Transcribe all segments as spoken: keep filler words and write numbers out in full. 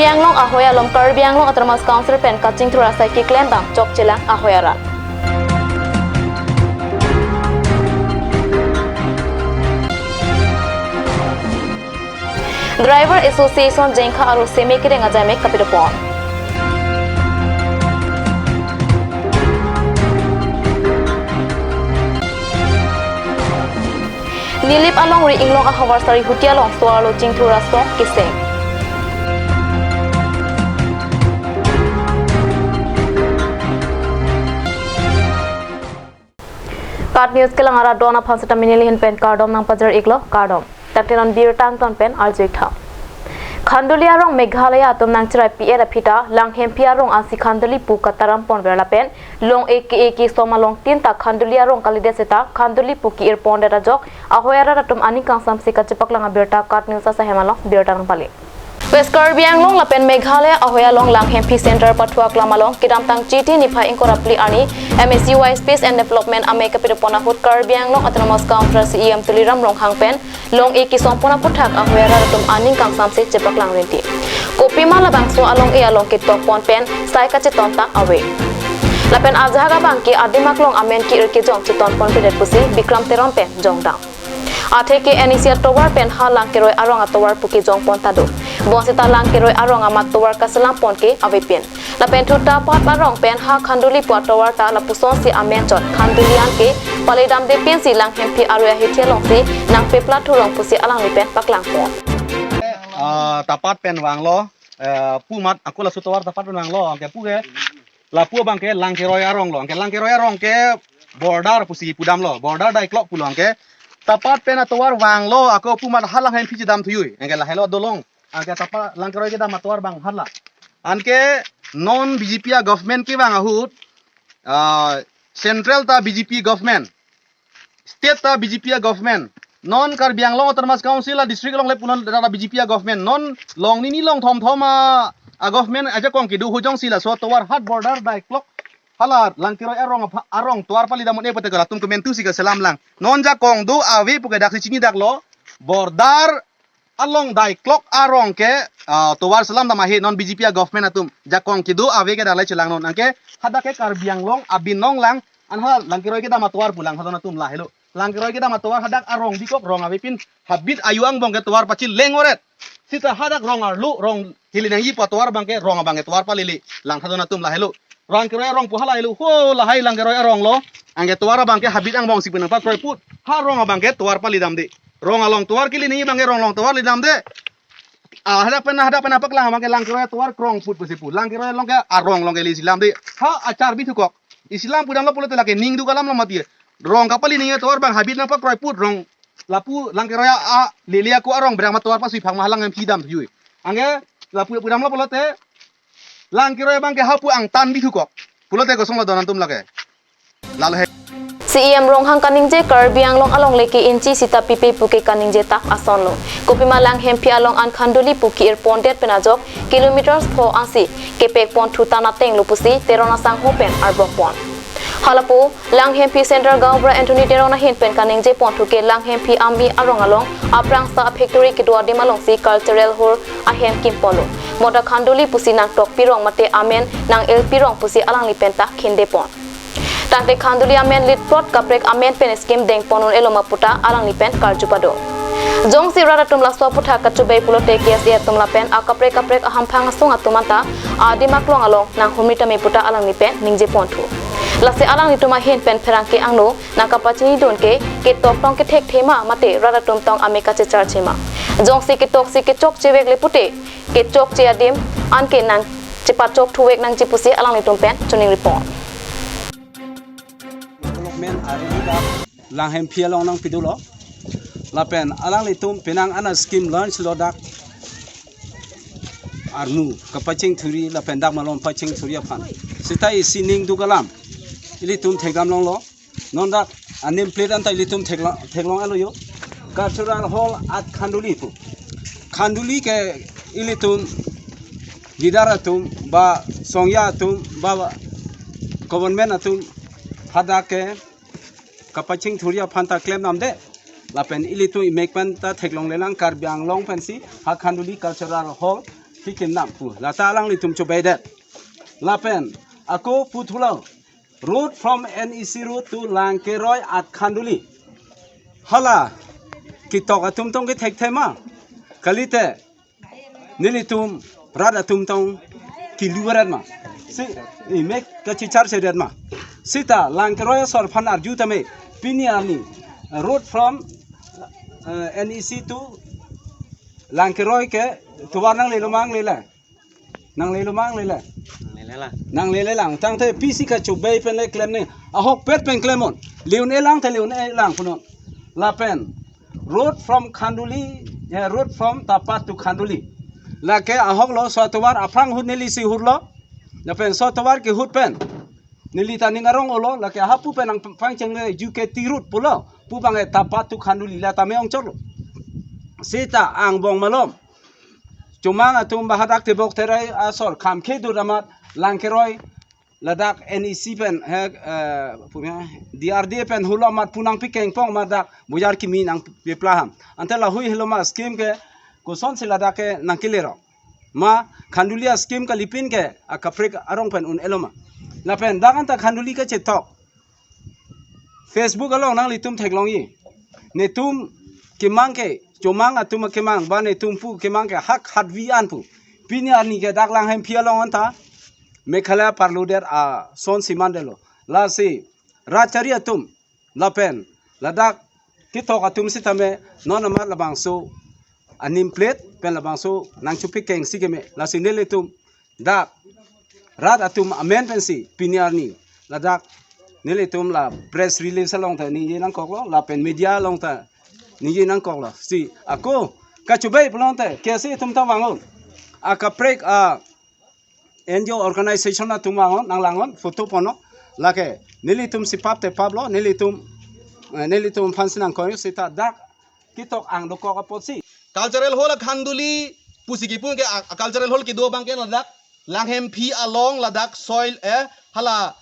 Anglong ahoi along Karbi Anglong Autonomous Council pen kachingthur asai keklem dam chokchelang ahoi arat. Driver Association Jengkha aro seme kedeng ajai me kapidopon. Nilip along ri inglong ahavar sari huti along so-arlo chingthur asong keseng. KAT News kelang arat do-an aphan seta neli ahin pen kardom nangpajir iklo, kardom. Tangte non birta angton pen arju ik tha. Khanduli arong Meghalaya atum nangcherai P R aphi ta Langhemphi arong ansi Khanduli pu kataram ponver lapen long eke eke som along tin ta Khanduli arong kalidet seta Khanduli pu ki-ir pondet ajok ahoi arat atum aning kangsamse kachepaklang abirta KAT News asahem along birta nangpale. West Karbi Anglong lapen Meghalaya ahoi along Langhemphi Center pathu aklam along kedamtang Chiti niphai ingkoi ra phli arni M A C Y Space and Development amei kapidopon ahut Karbi Anglong Autonomous Council C E M Tuliram Ronghang pen long-e kesompon aphuthak ahoi arat atum aning kangsamse chepaklang rinti. Kopima labangso along-e along ketokpon pen sai kacheton ta ave. Lapen ajahak abang ke adim aklong amen ki-ir kejong chetonpon pidet pusi Bikram Teron pen jongdam. Atheke N E C atovar pen ha Langkeroi arong atovar pu kejongpon ta do. Bonseta Langkeroi arong amat tovar kaselampon ke avepin. Lapen thut ta pat arong pen ha Khanduli pu atovar ta lapusonsi amen chot Khanduli anke paledamde pinsi Langhemphi aroi ahithi alongsi nangpepla thurong pusi alangli pen paklangpon. Ah, tapat pen vanglo, eh, pu amat ako laso tovar tapat pen vanglo, anke pu ke, lapu abang ke Langkeroi arong lo, anke Langkeroi arong ke border pusi pudamlo, border daiklok pulo, anke tapat pen atovar vanglo, ako pu amat ha Langhemphi chedam thuyui, anke lahelo dolong, anke tapat Langkeroi kedam atovar abang hala. Anke non B J P a government kevang ahut, ah, central ta B J P government, state ta B J P a government. Non Karbi Anglong Autonomous Council a district along le punon dara B J P a government. Non long nini long thom thom a, a government ajakong kedo ahut jongsi laso atovar hat border daiklok hala Langkeroi arong apha-, arong tovar palidam un-e pute ke latum kementu si kaselam lang. Non jakong do ave pu ke daksi chinidak lo. Border along daiklok arong ke, ah, tovar selam dam ahe non B J P a government atum. Jakong kedo ave ke dak le chelangnon. Anke hadak ke Karbi Anglong abinong lang, an ha Langkeroi kedam atovar pu lang hadon atum lahelo. Langkeroi kedam atovar hadak arong bikok, rong avepin habit ayu angbong ke tovar pachileng oret. Seta hadak rong arlo, rong hili nangji pu atovar abang ke, rong abang ke tovar palele lang hadon atum lahelo. Langkeroi arong pu hala helo, ho lahai Langkeroi arong lo. Anke tovar abang ke habit angbong si pu nangpakroi put. Ha rong abang ke tovar palidamde. Rong along tovar kili nangji abang ke rong along tovar lidamde. Ah, hadak pen, hadak pen apaklang abang ke Langkeroi atovar krong put pusi pu. Langkeroi along ke arong along ke le isilamde. Ha achar bithukok. Isilam pudamlo pulote lake ning duk alam lo mati. Rong kapali nangji atovar abang habit nangpakroi put rong. Lapu Langkeroi a lele ako arong berang mat tovar pasuiphang ma ha Langhemphi dam thuyui. Anke lapu pudamlo pulote Langkeroi abang ke hapu angtan bithukok. Pulote kosong lo don atum lake. Lalo he. C E M Ronghang kaningje Karbi Anglong along leke inchi sita pipe pu ke kaningje tak ason lo. Kopima Langhemphi along an Khanduli pu ki-ir pondet pen ajok kilometers pho ansi kepek pon thu tan ateng lo pusi Teron asangho pen arbok pon. Halapu Langhemphi Center Gaonbura Anthony Teron ahin pen kaningje ponthu ke Langhemphi ami arong along aphrangsa factory kedo adim alongsi cultural hall ahem kimponlo. Mota Khanduli pusi nangtok pirong mate amen nang-il pirong pusi alangli pen ta khinde pon. Tangte Khanduli amen litprot kaprek amen pen scheme dengpon un-elo ma puta alangli pen karju pado. Jongsi rat atum laso aphuthak kachobei pulote K S A atum lapen akaprek kaprek ahamphang asong atum anta adim aklong along nanghumri tame puta alangli pen ningje ponthu. Lasi alanglitum ahin pen pherangke angno nangkapachinidun ke ketok tong kethekthe ma mate rat atum tong ame kachecharche ma. Jongsi ketoksi kechokche vek le pute kechokche adim anke nangchepachok thuvek nangji pusi alanglitum pen choningri pon. Development ari dak Langhemphi along nangpidolo. Lapen alanglitum penang ana scheme launch lo dak armu kapachingthuri lapen dak malom pachingthuri aphan. Seta isi ning duk alam ilitum thekdam longlo. Non dak a-name plate anta ilitum thekla-, theklong alo yo. Cultural Hall at Khanduli pu. Khanduli ke ilitum leader atum ba songja atum ba government atum hadak ke kapachingthuri aphan ta klemdamde. Lapen ilitum imek pen ta theklonglelang Karbi Anglong pensi ha Khanduli Cultural Hall Tikim nam pu. Lata alanglitum chobei det. Lapen ako pu thulo. Road from N E C road to Langkeroi at Khanduli. Hala ketok atum tong kethekthe ma? Kalite nelitum rat atum tong kilu aret ma? Si, imek kachichar sedet ma? Sita Langkeroi asor aphan arju tame pini arni road from, eh, N E C to Langkeroi ke tovar nanglelo ma nanglele? Nanglelo ma nanglele? Nanglele la. Nanglele lang. Tangte pisi kachobei pen le klem ne. Ahokpet pen klemnon. Le-un-e lang te le-un-e lang punon. Lapen road from Khanduli, eh, road from Tapat to Khanduli. Lake ahok lo, so tovar aphrang ahut neli si hurlo. Lapen so tovar kehut pen neli ta ning arong olo, lake hapu pen nangpangcheng le U K T road pulo. Pu bang e Tapat to Khanduli la tame ongchotlo. Sita angbong malom chomang atum ba hadak tebok terai asor kam kedo damat Langkeroi ladak N E C pen he, eh, punya D R D A pen hulo amat pu nangpikeng pong amat dak bojar kimi nangpepla ham. Ante lahui helo ma scheme ke kosonsi ladak ke nangkelero ma? Khanduli ascheme kalipin ke akaprek arong pen un-elo ma? Lapen dak anta Khanduli kachetok Facebook along nanglitum theklongji. Netum kemang ke, chomang atum kemang, ba netum pu kemang ke hak hatvi an pu. Pini arni ke dak Langhemphi along anta Meghalaya parludet ason si mandetlo. Lasi rat chari atum lapen ladak ketok atum sitame non amat labangso anim plate pen labangso nangchopikeng si keme. Lasi nelitum dak rat atum amen pensi pini arni ladak nelitum la press release along ta ningje nangkoklo, lapen media along ta ningje nangkoklo. Si ako kachobei pulote KSA atum ta vangnon, akaprek a N G O organization atum vangnon, nanglangnon, photo ponnon. Lake nelitum si pap te paplo, nelitum, eh, nelitum aphansi nangkoi. Sita dak ketok ang dokok apotsi. Cultural Hall a Khanduli pusi kipun ke a, a Cultural Hall kedo abang ke ladak Langhemphi along ladak soil, eh, hala,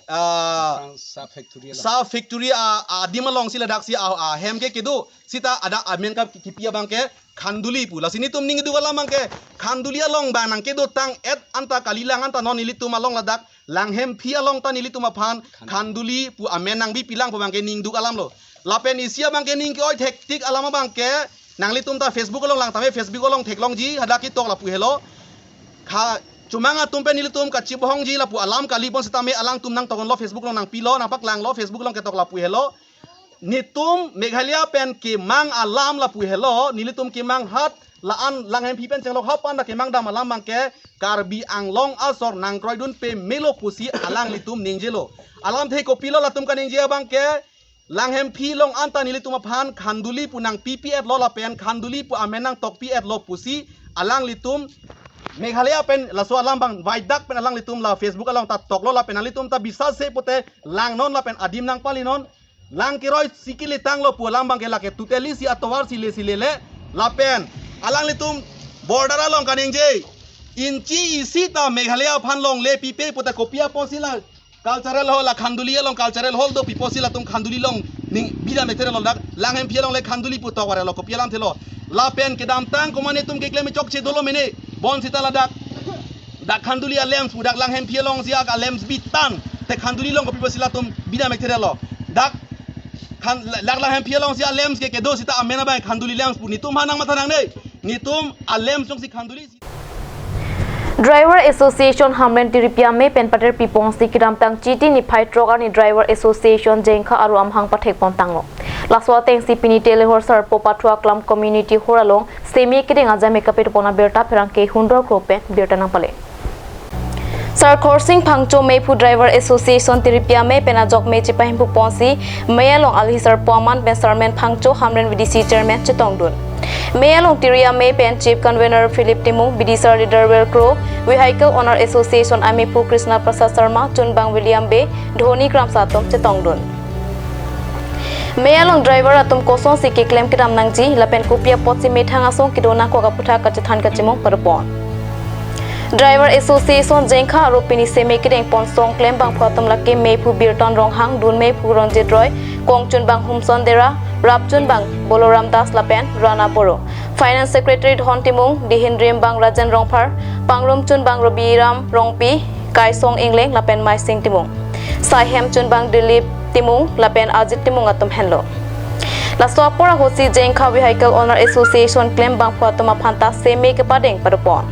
ah, Sa factory la. Sa factory a, a adim alongsi ladak si a, ahem ke kedo. Sita ada amen ka kipi abang ke Khanduli pu. Lasi netum ningduk alam abang ke Khanduli along abang nangkedotang-et anta kalilang anta non nelitum along ladak Langhemphi along ta nelitum aphan Khanduli pu amen nangbipilang pu abang ke ningduk alam lo. Lapen isi abang ke ning ke-oi thektik alam abang ke nanglitum ta Facebook along lang tame, Facebook along theklongji, hadak ketok lapu helo. Kha, chomang atum pen nelitum kachebohongji lapu alam kalipon sitame alangtum nangtoklo, Facebook along nangpilo, nangpaklanglo, Facebook along ketok lapu helo. Netum Meghalaya pen kemang alam lapu helo, nelitum kemang hat la-an Langhemphi pen chenglok hapan ta kemang dam alam abang ke Karbi Anglong asor nangkroidun pamelo pusi alanglitum ningjelo. Alamthe kopilo latum kaningje abang ke Langhemphi along anta nelitum aphan Khanduli pu nangpipi-etlo lapen Khanduli pu amen nangtokpi-etlo pusi alanglitum Meghalaya pen laso alam abang vaidak pen alanglitum la Facebook along ta toklo lapen alanglitum ta bisas se pote langnon lapen adim nangpalinon. Langkeroi si kele tanglo pu alam abang ke lake totally si atovar si le si lele. Lapen alanglitum border along kaningje inchi isi ta Meghalaya aphan longle pipe pote kopi apotsi la Cultural Hall, la Khanduli along Cultural Hall do pi apotsi latum Khanduli along ning bida mektere lo dak, Langhemphi along le Khanduli pu tok varelo, kopi alamthe lo. Lapen kedamtang komat netum keklem chokche dolo mene, bonsita ladak dak Khanduli a-lamps pu dak Langhemphi alongsi ak a-lamps bitan te Khanduli along kopi apotsi latum bida mektere lo. Dak Khan, dak Langhemphi alongsi a-lamps ke kedo sita amen abang Khanduli lamps pu, netum ha nangmatha nangne. Netum a-lamps jongsi Khanduli si Driver Association Hamren Tiripi amei pen pater pipon si kedamtang Chiti niphai throk arni Driver Association Jengkha aru amahang pathekpon tanglo. Laso atengsi pini Telehor Sarpo Pathu Aklam Community Hall along semi kedeng ajame kapetpon abirta pherangke hundro kro pen birta nangpale. Sar Khorsing Phangcho meiphu Driver Association Tiripi amei pen ajok mei chepahemphu ponsi mei along alhi Sarpo Aman pen Sarmen Phangcho Hamren V D C Chairman chetongdun. Mei along Tiri amei pen Chief Convener Philip Timung, B D C R leader Well Kro, Vehicle Owner Association ameiphu Krishna Prasad Sharma, chunbang William Bey, Dhoni Kramsa atum chetongdun. Mei along driver atum kosonsi keklem kedam nangji lapen kopi apotsi methang asong kedo nangkok aputhak kachethan kachemong padopon. Driver Association Jengkha aru pini semi kedeng pon song klem bangphu atum lake meiphu Birton Ronghang, dun meiphu Ronjit Roy, kongchunbang Humson Dera, rapchunbang Boloram Das lapen Rana Boro. Finance Secretary Dhon Timung, Dihin Rimbang Rajen Rongphar, Pangrum Chunbang Robiram Rongpi, Kaisong Ingleng lapen Maising Timung, Saihem Chunbang Dilip Timung lapen Ajit Timung atum henlo. Laso apor ahutsi Jengkha Vehicle Owner Association klembangpo atum aphanta seme kepadeng padopon.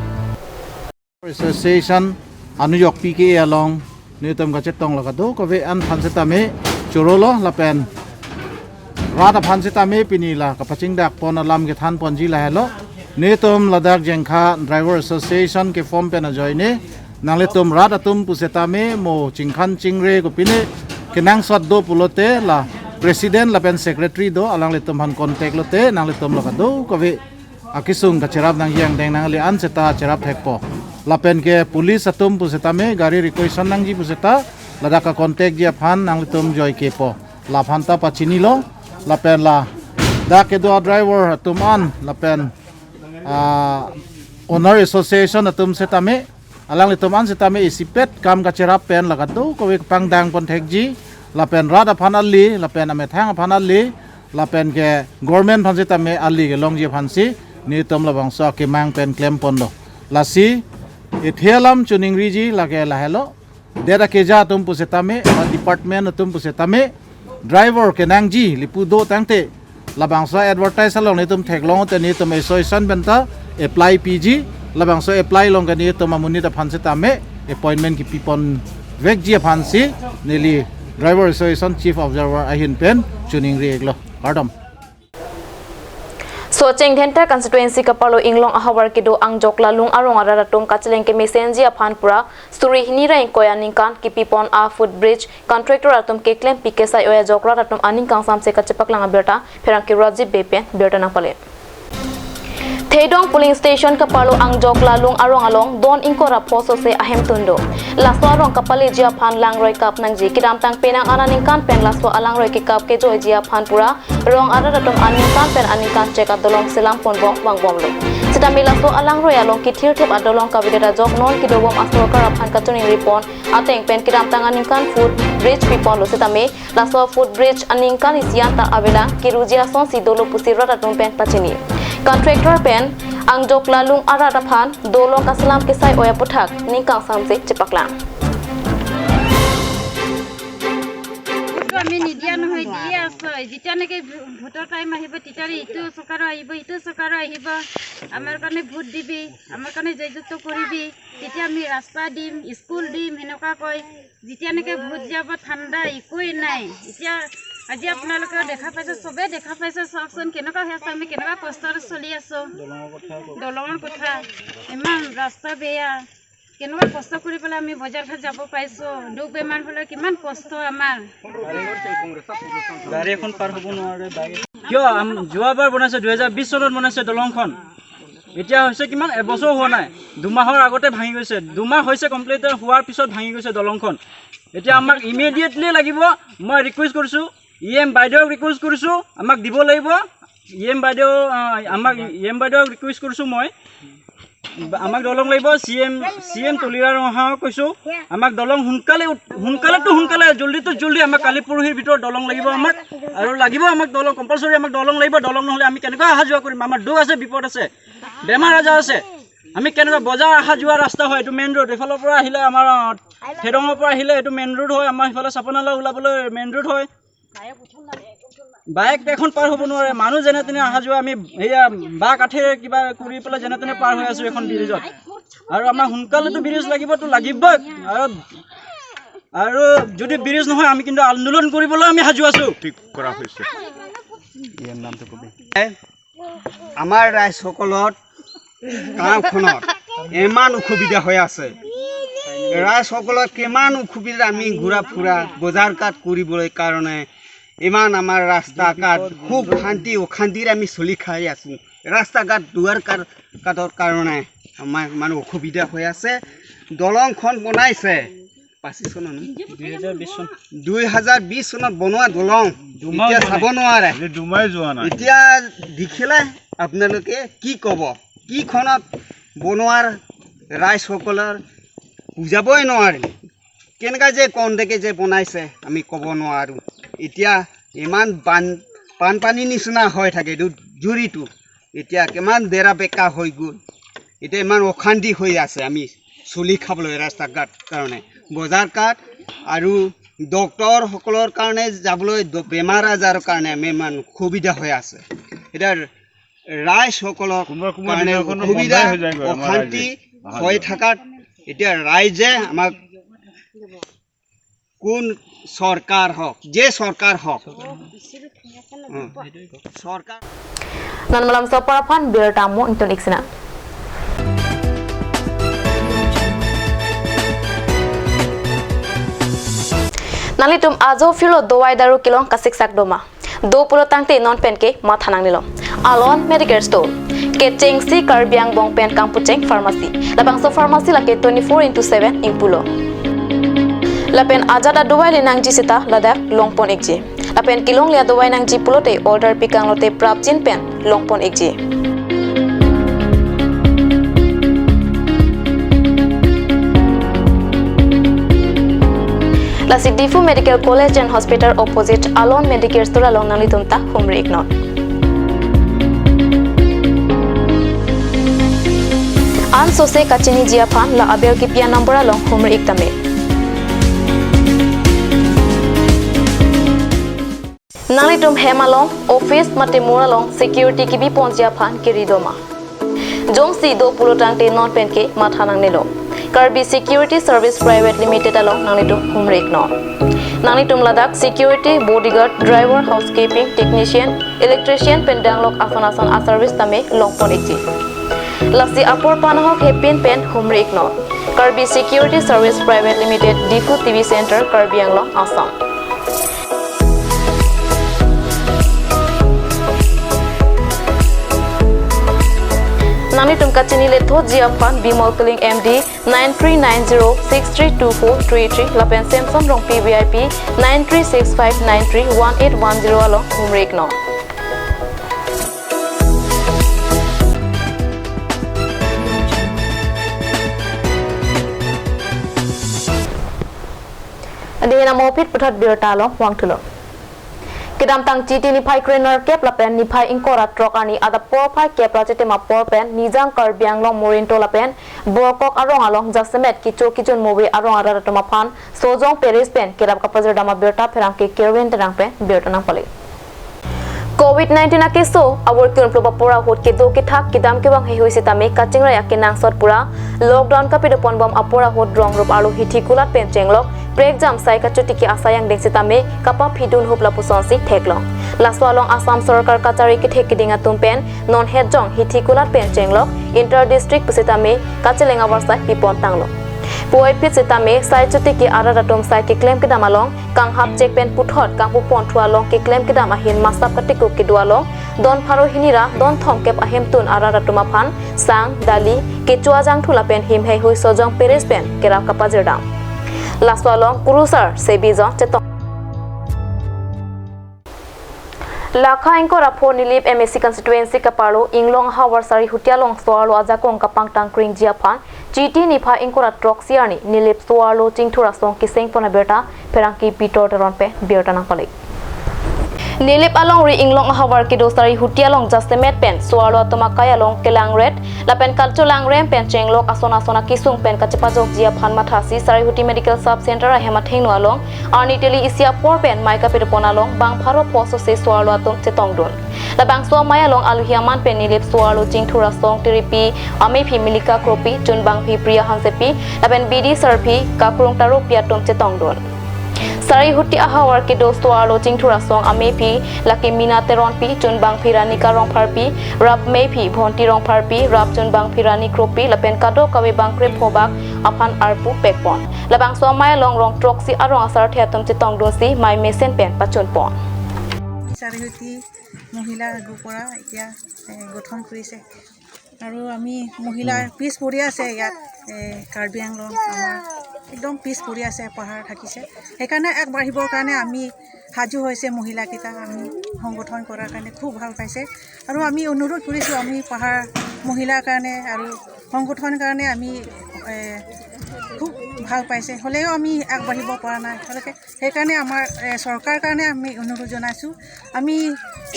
Association anujok P K A along netum kachetong la kadokave an aphan setame chorolo lapen rat aphan setame pini la kapachingdakpon alam kethanponji lahelo. Netum ladak Jengkha Driver Association keform pen ajoine nanglitum rat atum pusetame mo chingkhan chingre kopine kenangsot do pulote la president lapen secretary do, alanglitum aphan contact lote nanglitum la kadokave akesung kacherap nangji angdeng nangli an seta cherap thekpo. Lapen ke police atum pusetame gari requisition nangji puseta ladak ka contact ji aphan nanglitum joikepo. Laphanta pachinilo lapen ladak kedo driver atum an lapen ah, owner association atum setame alanglitum an setame isipet kam kacherap pen la kadokave kepangdangpon thekji lapen rat aphan ale lapen amethang aphan ale lapen ke government aphan setame ale kelongji aphansi netum labangso akemang pen klemponlo. Lasi ethe alam choningriji lake lahelo. Det akeja atum pusetame, department atum pusetame, driver kenangji lapu do tangte labangso advertise along netum theklong te netum association penta apply piji, labangso apply along ke netum amonit aphan setame appointment kepipon vekji aphansi neli Driver Association Chief Observer ahin pen choningri-iklo. Kardom. Socheng Dhenta constituency kaparlo Inglong ahavar kedo Angjok Lalung arong arat atum kacheleng kemesenji aphan pura suri hini ra ingkoi aningkan kepipon a footbridge contractor atum keklem pi kesai oi ajok rat atum aning kangsamse kachepaklang abirta pherangke Rajiv Bey pen birta nangpale. Theidong polling station kaparlo Angjok Lalung arong along don ingkoi ra pho sose ahemtun do. Laso arong kapaleji aphan langroi kap nangji, kedamtang penang aningkan pen laso alangroi kekap kejoiji aphan pura rong arat atum aningkan pen aningkan chek adolong selamponbom vangbomlo. Sitame laso alangroi along kethirthip adolong kavedet ajok non kedobom asorkar aphan kachoningripon ateng pen kedamtang aningkan footbridge piponlo sitame laso footbridge aningkan isi anta avelang keruji asonsi dolo pusi rat atum pen pachini. Contractor pen Angjok Lalung arat aphan dolong kaselam kesai oi aputhak ning kangsamse chepaklang. ভোটটো আমি নিদিয়া নহয়, দিয়ে আছো। যেতিয়া নেকি ভো- ভোটৰ টাইম আহিব, তেতিয়াহ'লে ইটো চৰকাৰো আহিব, ইটো চৰকাৰো আহিব, আমাৰ কাৰণে ভোট দিবি, আমাৰ কাৰণে জয়যুক্ত কৰিবি, তেতিয়া আমি ৰাস্তা দিম, স্কুল দিম, সেনেকুৱা কয়। যেতিয়া নেকি ভোট যাব, ঠাণ্ডা একোৱেই নাই। এতিয়া আজি আপোনালোকে দেখা পাইছে, চবে দেখা পাইছে, চাওকচোন কেনেকুৱা হৈ আছে, আমি কেনেকুৱা কষ্টৰে চলি আছো। দলঙৰ কথা, ইমান ৰাস্তা বেয়া, কেনেকুৱা কষ্ট কৰি পেলাই আমি বজাৰ ঘাট যাব পাৰিছো। দুখ বেমাৰ হ'লে কিমান কষ্ট আমাৰ। গাড়ী এখন পাৰ হ'ব নোৱাৰে, বাইক। কিয় আম- যোৱাবাৰ বনাইছে, দুহেজাৰ বিশ চনত বনাইছে দলংখন। এতিয়া হৈছে কিমান, এবছৰ হোৱা নাই, দুমাহৰ আগতে ভাঙি গৈছে। দুমাহ হৈছে কমপ্লিট হোৱাৰ পিছত ভাঙি গৈছে দলংখন। এতিয়া আমাক ইমিডিয়েটলি লাগিব। মই ৰিকুৱেষ্ট কৰিছোঁ, ই এম বাইদেউক ৰিকুৱেষ্ট কৰিছোঁ, আমাক দিব লাগিব। ই এম বাইদেউ, আহ, আমাক ই এম বাইদেউক ৰিকুৱেষ্ট কৰিছোঁ মই, আমাক দলং লাগিব। C M, C M Tuliram ৰংহাঙক কৈছোঁ, আমাক দলং সোনকালে উঠ- সোনকালেতো সোনকালে, জল্দিতো জল্দি আমাক কালি পৰহিৰ ভিতৰত দলং লাগিব আমাক। আৰু লাগিব আমাক দলং, কম্পালচৰি আমাক দলং লাগিব। দলং নহ'লে আমি কেনেকৈ অহা যোৱা কৰিম? আমাৰ দুখ আছে, বিপদ আছে, বেমাৰ আজাৰ আছে। আমি কেনেকৈ বজাৰ অহা যোৱা ৰাস্তা হয়, এইটো মেইন ৰোড, এইফালৰ পৰা আহিলে আমাৰ, আহ, থেদঙৰ পৰা আহিলে এইটো মেইন ৰোড হয়, আমাৰ সিফালে চাপনালা ওলাবলৈ মেইন ৰোড হয়। বাইক এখন পাৰ হ'ব নোৱাৰে, মানুহ যেনে তেনে অহা যোৱা। আমি সেয়া বাঁহ কাঠেৰে কিবা কৰি পেলাই যেনে তেনে পাৰ হৈ আছোঁ এখন ব্ৰিজত। আৰু আমাক সোনকালেতো ব্ৰিজ লাগিবতো, লাগিবই। আৰু, আৰু যদি ব্ৰিজ নহয়, আমি কিন্তু আন্দোলন কৰিবলৈ আমি সাজু আছোঁ। ঠিক কৰা হৈছে। আমাৰ ৰাইজসকলৰ গাঁওখনত ইমান অসুবিধা হৈ আছে। ৰাইজসকলৰ কিমান অসুবিধা, আমি ঘূৰা ফুৰা, বজাৰ ঘাট কৰিবলৈ কাৰণে ইমান আমাৰ ৰাস্তা ঘাট সুখ শান্তি অশান্তিৰে আমি চলি খাই আছোঁ। ৰাস্তা ঘাট দুৱাৰ কাৰ- ঘাটৰ কাৰণে আমাৰ ইমান অসুবিধা হৈ আছে। দলংখন বনাইছে পঁচিছ চনত ন? দুই হাজাৰ বিশ চন। দুই হাজাৰ বিশ চনত বনোৱা দলং দুমাহ এতিয়া যোৱা চাব নাই। নোৱাৰে। আজি দুমাহ যোৱা নাই। এতিয়া দেখিলে আপোনালোকে কি ক'ব? কিখনত বনোৱাৰ ৰাইজসকলৰ বুজাবই নোৱাৰিম। কেনেকা যে কণ্ডেকে যে বনাইছে আমি ক'ব নোৱাৰোঁ। এতিয়া ইমান বান বানপানী নিচিনা হৈ থাকে এইটো জুৰিটো। এতিয়া কিমান ডেৰা বেকা হৈ গ'ল। এতিয়া ইমান অশান্তি হৈ আছে, আমি চলি খাবলৈ ৰাস্তা ঘাট কাৰণে, বজাৰ ঘাট আৰু ডক্তৰসকলৰ কাৰণে যাবলৈ, দ-, বেমাৰ আজাৰৰ কাৰণে আমি ইমান অসুবিধা হৈ আছে। এতিয়া ৰাইজসকলৰ কোনোবা কোনোবা কাৰণে দিনা কোনো অসুবিধা, বন্ধাই হৈ যায়গৈ আমাৰ অশান্তি ৰাইজে। অহা হৈ যোৱা। থকাত এতিয়া ৰাইজে আমাক কোন চৰকাৰ হওক, যে চৰকাৰ হওক, উম, চৰকাৰ Non malam sopar aphan birta mo intun iksina. Nanglitum ajo phirlo dawai daru kelong kasiksak doma. Do pulo tangte non penke matha nangnelo. Alon Medicare Store. Kechengsi Karbi angbong pen kangpucheng pharmacy. Labangso pharmacy lake twenty-four into seven ingpulo. Lapen ajat adawai le nangji seta ladak longpon ikji. Lapen kelongle adawai nangji pulote order pikanglote prapjin pen longpon ikji. Lasi Diphu Medical College and Hospital opposite Alon Medicare Store along nanglitum ta humri iknon. Ansose kachiniji aphan la aber kipi anumber along humri ik tame. Nanglitum hem along, office mate mur along security kebi ponji aphan kiri doma. Jongsi do pulo tangte non penke matha nangnelo. Karbi Security Service Private Limited along nanglitum humri iknon. Nanglitum ladak security, bodyguard, driver, housekeeping, technician, electrician pen danglok ason ason a-service tame longpon ikji. Lasi apor panahok hepin pen humri iknon. Karbi Security Service Private Limited, Diphu T V Center, Karbi Anglong, Assam. Nanglitum kachini lethoji aphan Bimol Killing M D nine three nine zero six three two four three three lapen Samson Rongpi V I P nine three six five nine three one eight one zero along humri iknon. Dei namo aphi puthot birta along vangthulo. Kedamtang Chiti niphai krenerkep lapen niphai ingkoi ra throk arni adap porphai kep ra chitim apor pen Nijang Karbi Anglong Morinto lapen Borkok arong along jasemet kecho kejun move arong arat atum aphan Sojong Parish pen kerap kapajirdam abirta pherangke Kerwin Terang pen birta nangpale. Covid nineteen akeso avorki unplop apor ahut kedo kethak kedam kevang heihui sitame kachingrai akenangsot pura lockdown kapedoponbom apor ahut rong rup arlo hithi kulat pen chenglok prekjam sai kachotiki asai angdeng sitame kapaphidun hup lapusonsi theklong. Laso along Assam Sorkar kachari kethek keding atum pen non hetjong hithi kulat pen chenglok inter district pusitame kacheleng avarsai pipon tanglo. Puvoiphit sitame sai chotiki arat atum sai keklem kedam along kanghap chek pen puthot kangpuponthu along keklem kedam ahin masap katikuk kedo along don pharo hini ra don thomkep ahemtun arat atum aphan sang, dali, kecho ajangthu lapen him heihui Sojong Parish pen kerap kapajirdam. Laso along kurusar sebi jon chetong. Lakha ingkoi ra pho Nilip M A C constituency kaparlo Inglong ahavar Sarihuti along so-arlo ajakong kapangtang kringji aphan Chiti niphai ingkoi ra throksi arni Nilip so-arlo Chingthur asong kesengpon abirta pherangke Pitor Teron pen birta nangpale. Nilip alongri Inglong ahavar kedo Sarihuti along jasemet pen so-arlo atum akai along kelangret lapen kalcholangrem pen chenglok ason ason akesung pen kachepajokji aphan mathasi Sarihuti Medical Sub Center ahem athengno along arni teli isi apor pen mai kapedopon along bang pharo pho sose so-arlo atum chetongdun. Labangso amai along aluhi aman pen Nilip so-arlo Chingthur asong tiripi amephi Milika Kropi, chunbangphi Priya Hansepi lapen bidi sarpi Kakrung Tarupi atum chetongdun. Sarihuti ahavar kedo so-arlo Chingthur asong amephi lake Mina Teronpi, chunbangphi Ranika Rongpharpi, rap mephi Bhonti Rongpharpi, rap chunbangphi Rani Kropi lapen kadokave bang krepho bak aphan arpu pekpon. Labangso amai along rong throksi arong asarthe atum chetongdunsi mai mesen pen pachunpon. আমি চাৰিহুতি মহিলা গোটৰ পৰা এতিয়া, এ, গঠন কৰিছে আৰু আমি মহিলা পিছ পৰি আছে ইয়াত, এ, কাৰ্বি আংলং আমাৰ একদম পিছ পৰি আছে, পাহাৰ থাকিছে। সেইকাৰণে আগবাঢ়িবৰ কাৰণে আমি সাজু হৈছে মহিলাকেইটা, আমি সংগঠন কৰাৰ কাৰণে খুব ভাল পাইছে। আৰু আমি অনুৰোধ কৰিছোঁ, আমি পাহাৰ মহিলাৰ কাৰণে আৰু সংগঠনৰ কাৰণে আমি, এ, খুব ভাল পাইছে, হ'লেও আমি আগবাঢ়িব পৰা নাই। গতিকে সেইকাৰণে আমাৰ, এ, চৰকাৰ কাৰণে আমি অনুৰোধ জনাইছোঁ, আমি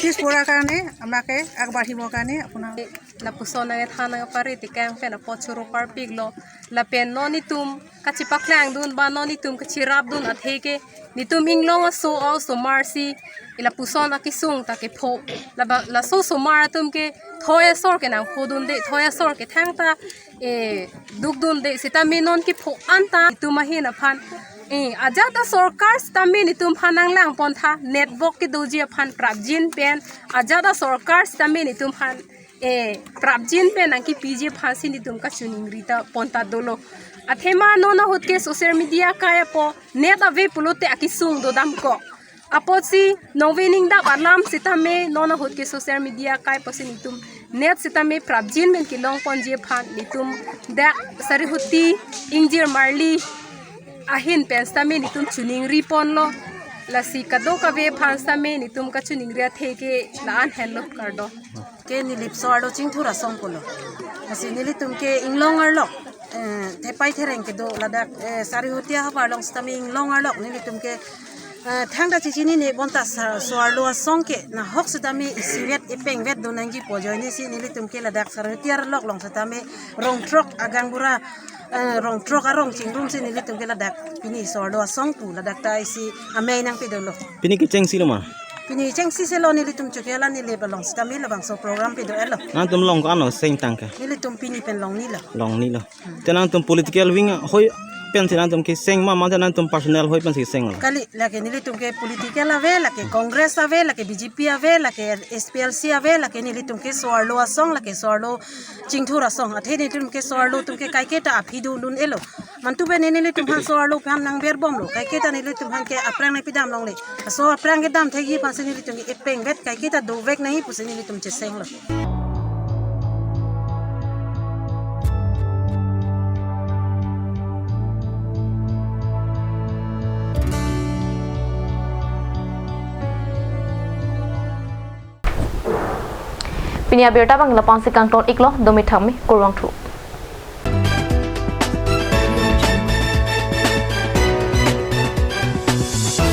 পিছপৰাৰ কাৰণে আমাকে আগবাঢ়িবৰ কাৰণে আপোনাৰ lapuson nangkethan nangkepari tekang pen apot choro parpiklo. Lapen non itum kachepaklangdun ba non itum kacherapdun atheke, nitum inglong aso osomar si lapuson akesung ta kepho. Laba, laso osomar atum ke thoi asor ke nangphodunde, thoi asor ke thangta, e, dukdunde, sitame non kepho anta itum ahin aphan, e, ajat asorkar sitame nitum aphan nanglangpon tha, network kedoji aphan prapjin pen, ajat asorkar sitame nitum aphan, e, prapjin pen nangkepiji aphansi nitum kachiningri ta pon ta dolo. Athema non ahut ke social media kai apot net ave pulote akesung dodamkok. Apotsi nongve ningdap alam sitame non ahut ke social media kai apotsi nitum net sitame prapjin pen kelongponji aphan nitum dak Sarihuti ingjir marli ahin pen sitame nitum chiningri ponlo. Lasi kadokave aphan sitame nitum kachiningri atheke la-an henlo, kardom. Ke neli so-arlo Chingthur Asong pulo. Lasi nelitum ke inglong arlok, eh, thepai thereng kedo ladak, eh, Sarihuti ahavar along sitame inglong arlok nelitum ke, eh, thangta chechinine bonta sa-, so-arlo asong ke nahok sitame isivet ipengvetdun nangjipo, ajoinesi nelitum ke ladak Sarihuti arlok along sitame rong throk agaonbura, eh, rong throk arong chingrumsi nelitum ke ladak pini so-arlo asong pu ladak ta isi amei nangpedolo. Pini kechengsi lo ma? Pini chengsi selo, nelitum chokela neli balong sitame labangso program pedo-etlo. Nangtum long ko-an lo seng tangka? Nelitum pini pen longnilo. Longnilo. Te nangtum political wing ahoi pensi nangtum keseng ma, mate nangtum personal hoi pensi keseng lo? Kali, lake nelitum ke political ave, lake Congress ave, lake B J P ave, lake S P L C ave, lake nelitum ke so-arlo asong, lake so-arlo Chingthur Asong. Athe nelitum ke so-arlo atum ke kaiketa aphi dundun-elo. Mantu pen nelitum aphan so-arlo aphan nangberbomlo. Kaiketa nelitum aphan ke aphrang nangpidam longle. Laso aphrang kedam thekji aphansi nelitum ke ipengvet kaiketa dovek nangji pusi nelitum chesenglo. Pini abirta abang lapu-ansi kangton-iklo, domi thangmi, kurvangthu.